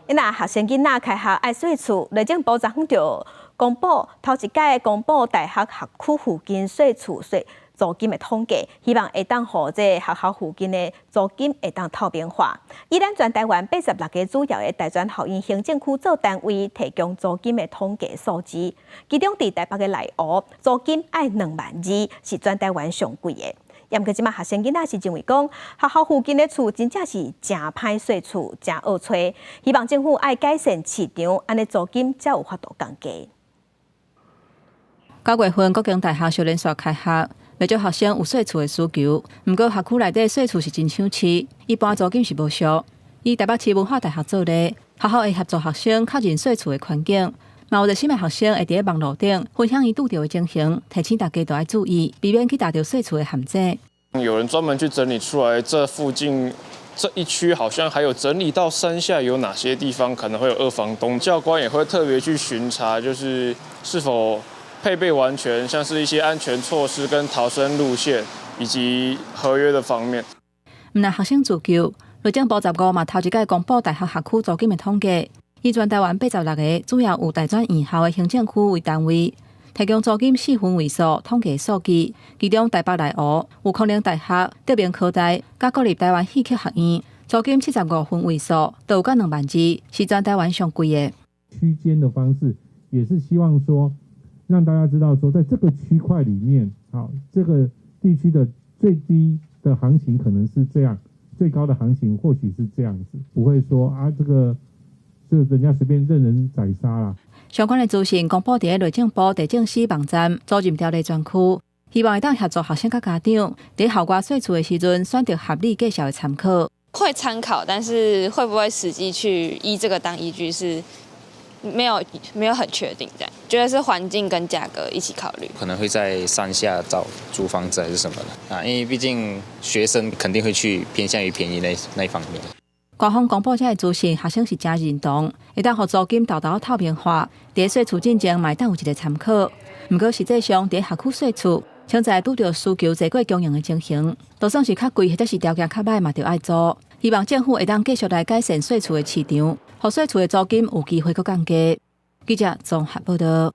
若學生囡仔開學愛稅厝，內政部昨昏就公布頭一擺公布大學學區附近稅厝稅租金的統計，希望會當予這學校附近的租金會當透明化。以咱全台灣86個主要的大專學院行政區做單位，提供租金的統計數字。其中佇台北的內湖租金愛2萬2，是全台灣上貴的。毋過這馬學生囡仔是認為講，學校附近的厝真正是誠歹稅厝，誠惡揣，希望政府愛改善市場，按呢租金才有法度降低。9月份國經大學小連續開學，袂少學生有稅厝的需求。毋過學區內底稅厝是真搶市，一般租金是無俗。以台北市文化大學做例，學校會協助學生確認稅厝的環境。嘛有熱心的學生會佇咧網路頂分享伊拄著的情形，提醒大家都愛注意，避免去踏著稅厝的陷阱。有人專門去整理出來，這附近這一區好像還有整理到山下有哪些地方可能會有二房東，教官也會特別去巡查，就是是否配備完全，像是一些安全措施跟逃生路線以及合約的方面。毋但學生自救，內政部15嘛頭一擺公布大學學區租金的統計。以全台灣86個主要有大專院校的行政區為單位，提供租金四分位數統計數據。其中台北內湖有康寧大學、德明科大、佮國立臺灣戲曲學院，租金75分位數，都有到2萬2，是全台灣上貴的。區間的方式，也是希望說，讓大家知道說，在這個區塊裡面，好，這個地區的最低的行情可能是這樣，最高的行情或許是這樣子，不會說啊，這個。就人家隨便任人宰殺啦。相關的資訊公布佇咧內政部地政司網站租賃條例專區，希望會當協助學生佮家長佇校外稅厝的時陣選擇合理價數的參考。會參考，但是會不會實際去依這個當依據是沒有很確定，這樣覺得是環境跟價格一起考慮。可能會在山下找租房子還是什麼的啊，因為畢竟學生肯定會去偏向於便宜那一方面。官方公布這个資訊，學生是誠認同，會當予租金沓沓透明化，佇稅厝進前嘛會當有一個參考。毋過實際上，佇學區稅厝，潛在拄著需求濟過供應的情形，就算是較貴或者是條件較䆀嘛，著愛租。希望政府會當繼續來改善稅厝的市場，予稅厝的租金有機會閣降低。記者綜合報道。